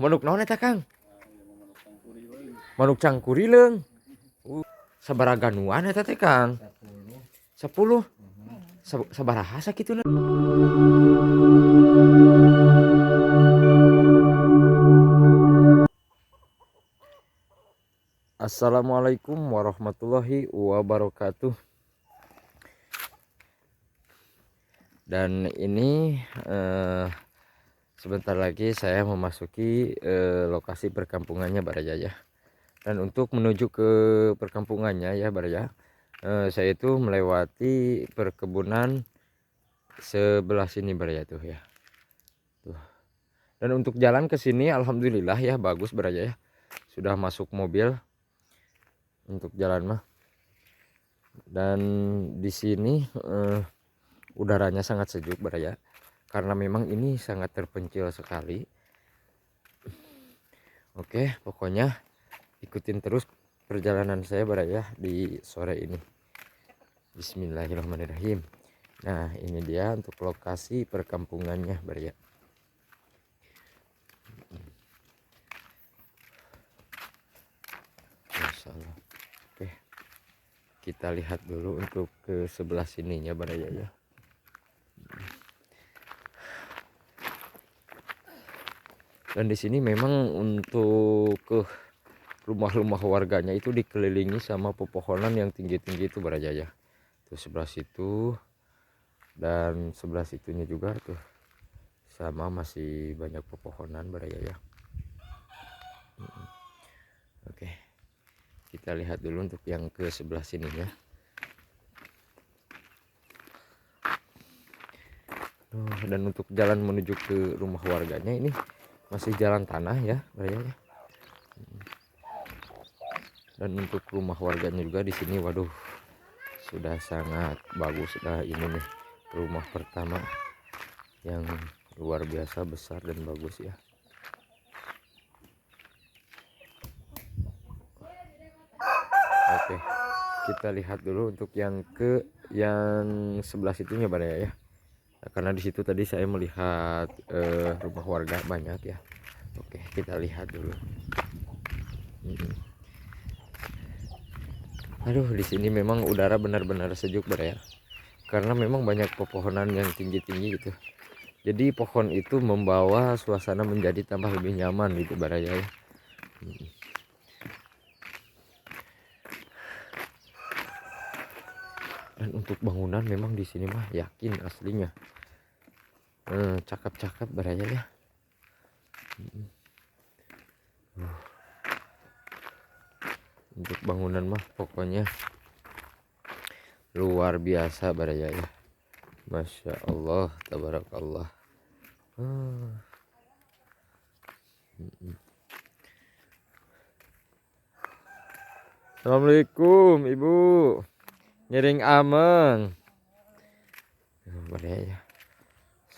Manuk naon eta, Kang? Manuk cangkurileung. Sabaraha ganuan eta teh, Kang? 10. Sabaraha sakituna? Assalamualaikum warahmatullahi wabarakatuh. Dan ini sebentar lagi saya memasuki lokasi perkampungannya, Baraya, ya. Dan untuk menuju ke perkampungannya ya, Baraya, saya itu melewati perkebunan sebelah sini, Baraya, tuh ya. Tuh. Dan untuk jalan ke sini alhamdulillah ya bagus, Baraya, ya. Sudah masuk mobil untuk jalan mah. Dan di sini udaranya sangat sejuk, Baraya, karena memang ini sangat terpencil sekali. Oke, pokoknya ikutin terus perjalanan saya, Baraya, di sore ini. Bismillahirrahmanirrahim. Nah, ini dia untuk lokasi perkampungannya, Baraya. Masya Allah. Oke, kita lihat dulu untuk ke sebelah sininya, Baraya, ya. Dan di sini memang untuk ke rumah-rumah warganya itu dikelilingi sama pepohonan yang tinggi-tinggi itu, Baraya, ya. Tuh sebelah situ dan sebelah situnya juga tuh sama masih banyak pepohonan, Baraya, ya. Oke, kita lihat dulu untuk yang ke sebelah sini ya. Tuh, dan untuk jalan menuju ke rumah warganya ini masih jalan tanah ya, Baraya, ya. Dan untuk rumah warganya juga di sini, waduh, sudah sangat bagus. Nah, ini nih rumah pertama yang luar biasa besar dan bagus ya. Oke, kita lihat dulu untuk yang ke yang sebelah situnya, Baraya, ya. Nah, karena di situ tadi saya melihat rumah warga banyak ya. Oke, kita lihat dulu. Aduh, di sini memang udara benar-benar sejuk, Baraya. Karena memang banyak pepohonan yang tinggi-tinggi gitu. Jadi pohon itu membawa suasana menjadi tambah lebih nyaman gitu, Baraya, ya. Dan untuk bangunan memang di sini mah yakin aslinya. Cakep-cakep, Baraya, ya. Untuk bangunan mah pokoknya luar biasa, Baraya, ya. Masya Allah, tabarakallah. Assalamualaikum, Ibu. Ngiring ameng. Baraya, ya.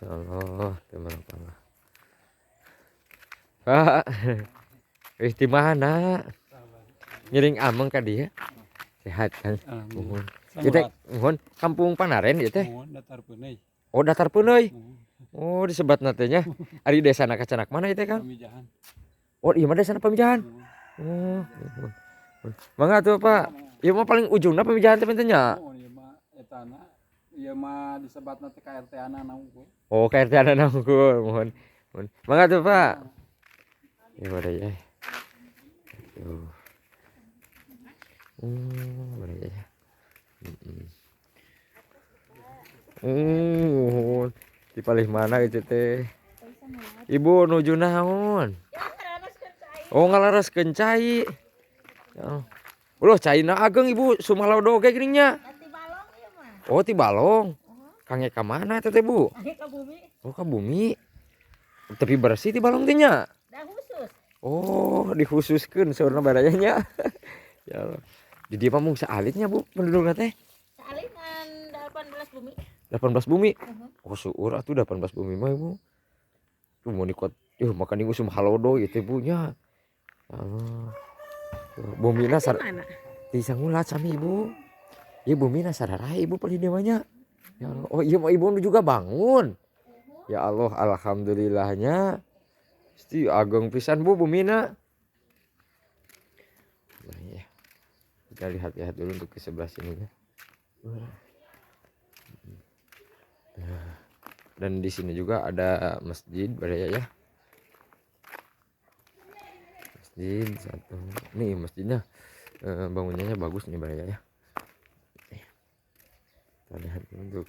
Insyaallah, tabarakallah. Pak, wis di mana? Ngiring ameng ka dieu. Sehat kan? Muhun. Kita muhun kampung Panaren ieu teh. Muhun, Datar Peuneuy. Oh, Datar Peuneuy. Oh, disebatna teh nya. Ari desana kacanak mana ieu teh, Kang? Pamijahan. Oh, ieu mah desana Pamijahan. Oh, muhun. Mangga atuh, Pak. Ieu mah paling ujungna Pamijahan teh nya. Oh, ieu mah etana. Ieu mah disebatna teh KRT-ana unggul. Oh, KRT-ana unggul, muhun. Muhun. Mangga atuh, Pak. Ieu mah ya. Tuh. Baraya ya. Di palih mana itu teh? Ibu nuju naon? Oh, ngalaraskeun cai. Ya. Ulah caina ageng, Ibu, sumalodo ge geuning nya. Ti balong ieu mah. Oh, ti balong. Kangge ka mana eta teh, Bu? Kangge ka bumi. Oh, ka bumi. Tapi bersih ti balong teh nya. Da khusus. Oh, dikhususkeun saurna, Baraya, nya. Ya Allah. Di dieu mah mung saalitnya, Bu, pendudukna teh? Saalit ngan 18 bumi. 18 bumi. Oh, seueur atuh 18 bumi mah, Ibu. Tuh mau nikot, yuh makan usum halodo ieu teh, Bu, nya. Ah. Bumina sar di Sangulat sami, Ibu. Ieu bumina sararae, Ibu, palih dieu mah nya. Ya Allah. Oh, iya mah Ibu juga bangun. Ya Allah, alhamdulillahnya. Gusti ageng pisan, Bu, bumina. Nah, ya. Kita lihat-lihat dulu untuk ke sebelah sininya. Nah, dan di sini juga ada masjid baraya ya. Masjid satu. Nih masjidnya, bangunannya bagus nih baraya ya. Kita lihat untuk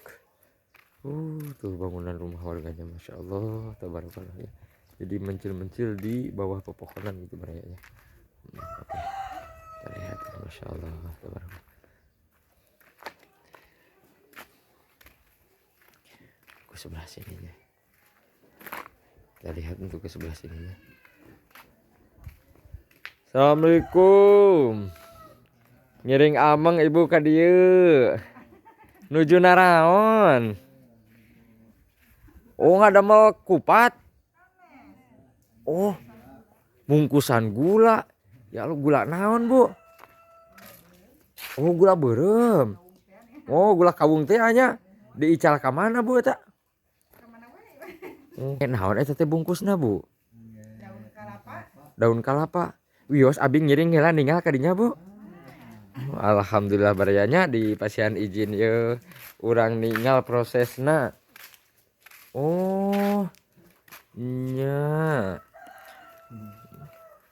tuh bangunan rumah warganya, masya Allah, tabarakallah ya. Jadi mencil-mencil di bawah pepohonan gitu baraya ya. Oke. Kita lihat, masya Allah, tabarakallah. Ke sebelah sininya. Kita lihat untuk ke sebelah sininya. Assalamualaikum. Ngiring ameng ibu ka dieu. Nuju naraon? Oh, ngadamel kupat. Oh, bungkusan gula. Ya lu gula naon, Bu? Oh, gula beureum. Oh, gula kawung teh nya. Diical ka mana, Bu, eta? Oh, naon eta teh bungkusna, Bu? Daun kalapa. Daun kalapa. Wios abi ngiring heula ningal ka dinya, Bu. Alhamdulillah barayanya di pasihan izin ye urang ningal prosesna. Oh, nya.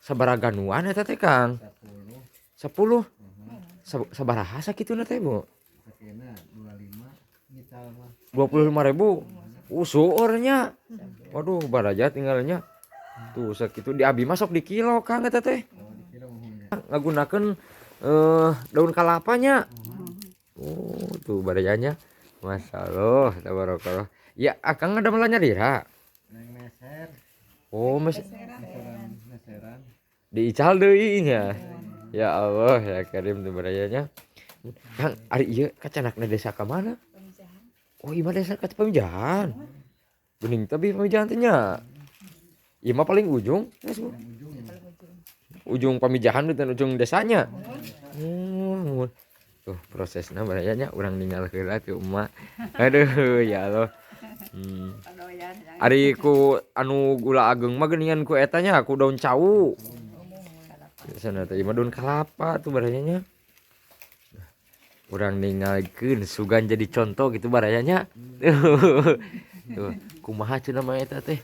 Sabaraha ganuan eta teh, Kang? 10. Sabaraha sakituna teh, Bu? Sakena 25 ngical mah. 25.000. Seueur nya. Waduh, baraja tinggalnya. Tuh sakitu di abi masuk di kilo, Kang, eta teh. Oh, di kilo muhun nya. Ngagunakeun daun kalapanya. Oh, tuh barayanya. Masya Allah, tabarakallah. Ya, akang ada melanya dira. Neng meser, Oh, mes meseran, meseran. Diical deui nya. Ya Allah, ya Karim tuh barayanya. Kang, ari ieu kacanakna desa ka mana? Oh, ieu mah desa ka Pamijahan. Bening tapi Pamijahan teh nya. Ieu mah paling ujung, geus, Bu. Ujung ya. Ujung Pamijahan dan ujung desanya. Tuh prosesna barayanya urang ningal heula tuh emak. Aduh, ya Allah. Ari ku anu gula ageng mah geuningan ku eta nya, ku daun cau. Sana teh mah daun kelapa tuh barayanya. Urang ningalkeun sugan jadi contoh gitu barayanya. Tuh, kumaha cenah mah eta teh?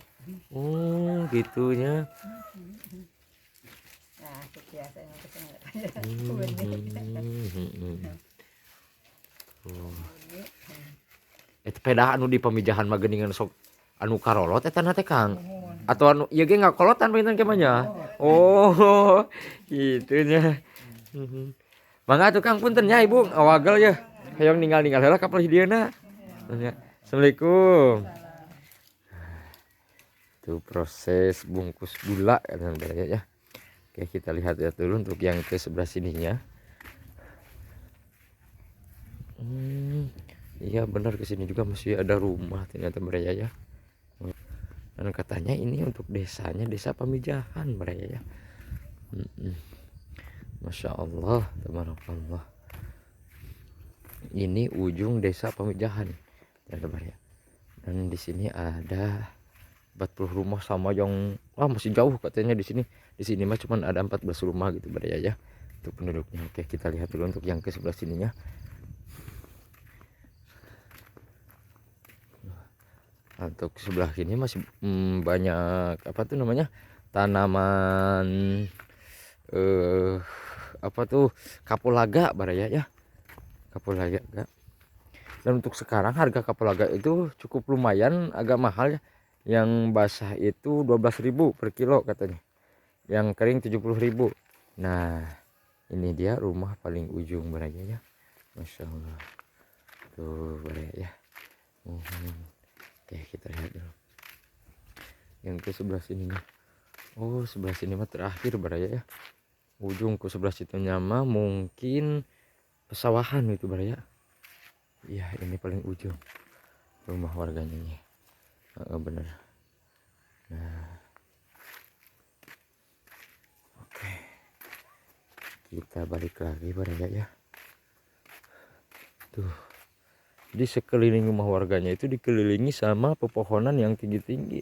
Oh, gitunya. Nah, biasa yang Oh. Eta pedah anu di Pamijahan mah geuningan sok anu karolot eta na teh, Kang. Atau anu ieu ge ngakolotan panginten ke mah nya. Oh, kitu nya. Mangga atuh, Kang, punten nya Ibu ngawagel ya. Hoyong ninggal-ninggal heula ka palih dieuna. Assalamualaikum. Itu proses bungkus gula kan ya. Oke, kita lihat ya dulu untuk yang ke sebelah sininya. Iya benar, ke sini juga masih ada rumah ternyata Baraya ya. Dan katanya ini untuk desanya desa Pamijahan Baraya ya. Masya Allah, tabarakallah. Ini ujung desa Pamijahan ternyata Baraya. Dan di sini ada 40 rumah sama yang masih jauh katanya di sini. Di sini mah cuman ada 14 rumah gitu Baraya ya untuk penduduknya. Oke, kita lihat dulu untuk yang ke sebelah sininya. Untuk sebelah sini masih banyak apa tuh namanya? Tanaman apa tuh, kapulaga Baraya ya. Kapulaga. Dan untuk sekarang harga kapulaga itu cukup lumayan agak mahal ya. Yang basah itu 12.000 per kilo katanya. Yang kering 70.000. Nah, ini dia rumah paling ujung Baraya ya. Masya Allah. Tuh Baraya ya. Oke, kita lihat dulu. Yang ke sebelah sininya. Oh, sebelah sini mah terakhir Baraya ya. Ujung ke sebelah situnya mah mungkin pesawahan itu Baraya. Iya, ini paling ujung rumah warganya nih. Bener. Nah, oke, kita balik lagi Baraya ya. Tuh, di sekeliling rumah warganya itu dikelilingi sama pepohonan yang tinggi-tinggi.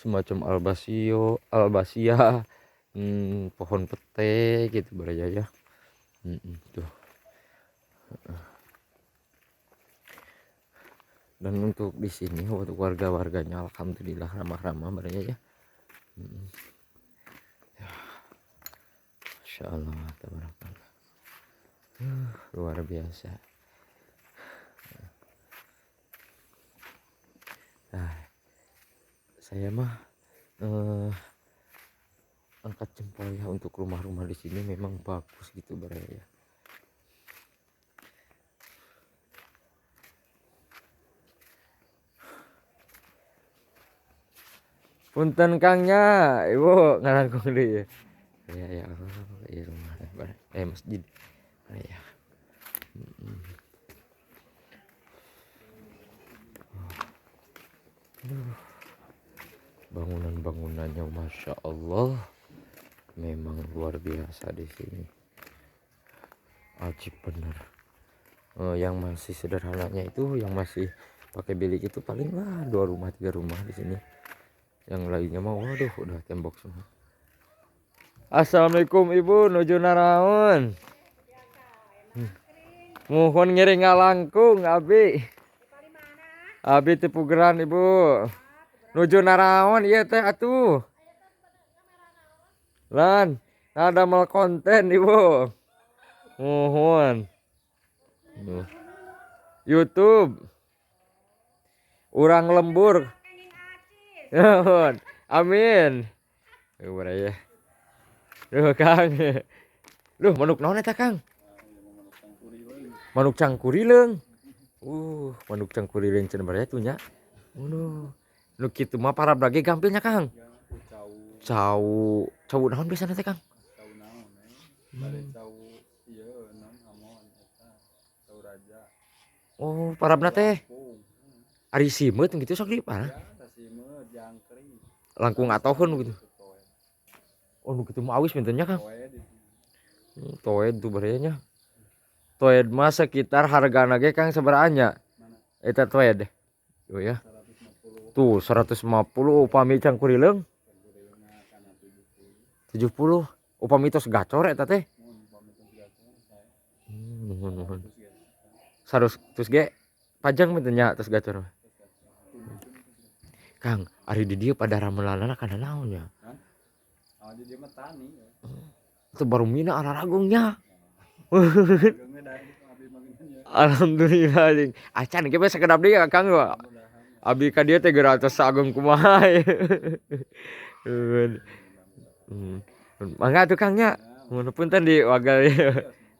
Semacam albasia, pohon pete gitu baraya ya. Tuh. Dan untuk di sini untuk warga-warganya alhamdulillah ramah-ramah baraya ya. Ya. Masya Allah, tabarakallah. Luar biasa. Nah, saya mah angkat jempol ya untuk rumah-rumah di sini memang bagus gitu baraya ya. Punten Kangnya, Ibu ngarangkung deui. Ya ya Allah, ieu rumah masjid. Ya. Aduh. Bangunan-bangunannya masya Allah, memang luar biasa di sini. Ajib bener. Yang masih sederhananya itu, yang masih pakai bilik itu paling lah 2 rumah 3 rumah di sini. Yang lainnya mah waduh udah tembok semua. Assalamualaikum Ibu, nuju naraon. Muhun ngiring ngalangkung abi. Abi ti Pugeran Ibu. Nuju naraon ieu teh atuh. Lan, ada mal konten Ibu. Muhun. YouTube. Urang lembur. Amin. Baraya. Duh Kang. Duh manuk naon eta Kang? Manuk cangkurileung. Manuk cangkurileung cenah baraya tuh nya. Waduh. Nu kitu mah parab lagi gampilnya Kang. Cau. Cau naon biasana teh Kang? Cau naon eh. Bare cau ieu naon amon eta. Cau raja. Oh, parabna teh. Ari simeut gitu sok di parah. Langkung atohkeun gitu. Oh, nu kitu mah awis mintennya Kang. Toed tuh baraya nya. Toed mah sekitar hargana ge Kang sabaraha nya? Eta toed. Tuh ya. Tuh 150 upami cangkurileung. 70 upami tos gacor eta teh. Nuhun nuhun. 100 ge pajang mintennya tos gacor. Kang, ari di dieu pada ramelanana kana naon nya? Oh, di dieu mah tani. Itu baru mina araragungnya. Alhamdulillah jeung acan ge sakedap deui Kang. Abi ka dieu teh geura tos sagung kumaha. Mangga atuh Kang nya. Mun punten di wagal.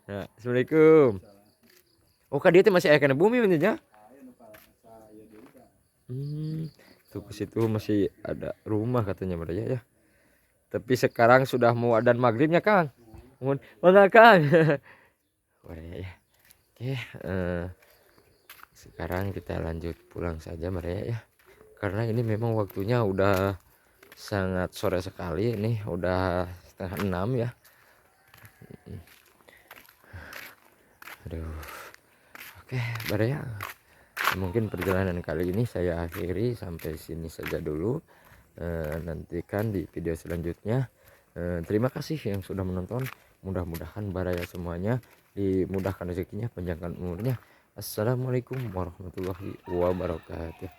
Ya, Assalamualaikum. Oh, ka dieu teh masih aya kana bumi bener nya? Tuh ke situ masih ada rumah katanya baraya ya. Tapi sekarang sudah mau adzan maghribnya Kang. Mohon mangga Kang. Baraya ya. Oke, sekarang kita lanjut pulang saja baraya ya. Karena ini memang waktunya udah sangat sore sekali nih, udah 5:30 ya. Aduh. Oke, baraya. Mungkin perjalanan kali ini saya akhiri sampai sini saja dulu. Nantikan di video selanjutnya. Terima kasih yang sudah menonton. Mudah-mudahan baraya semuanya dimudahkan rezekinya, panjangkan umurnya. Assalamualaikum warahmatullahi wabarakatuh.